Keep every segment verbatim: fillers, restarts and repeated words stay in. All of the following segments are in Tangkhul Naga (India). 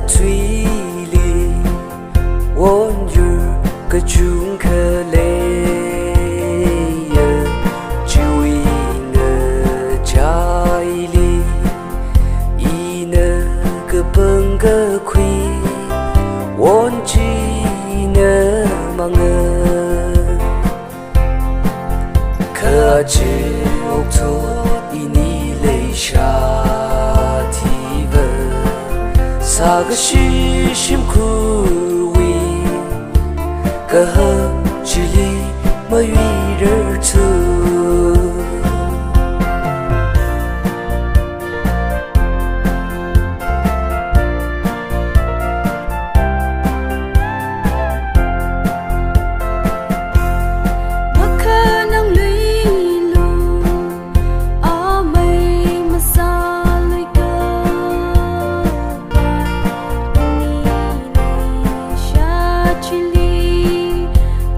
Thuili wonyur kachungkha leiya, chiwui ngachaili ina kapangkakhui won china manga. Kha aja okathui ini leishathuiva, sākashi shimkhurwui kahak chili mayuirarthu. Makhanang luilu, amei masāluika. Shachili,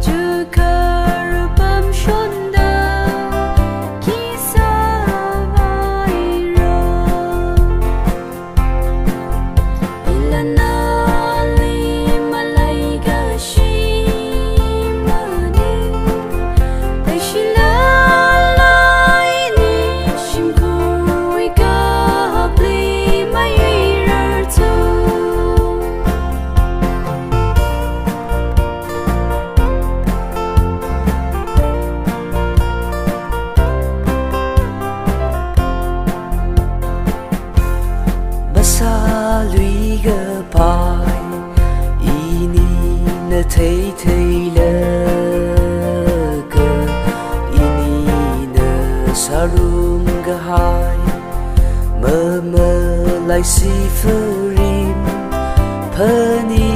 chukar pamshonda, kisa vaira. Ilanali malai kashimane, aishilala ini shimkhurwui kahakli mayuirarthu. Masālui kapai inina theitheilaga, inina sārum kahai mamalai sifurim phani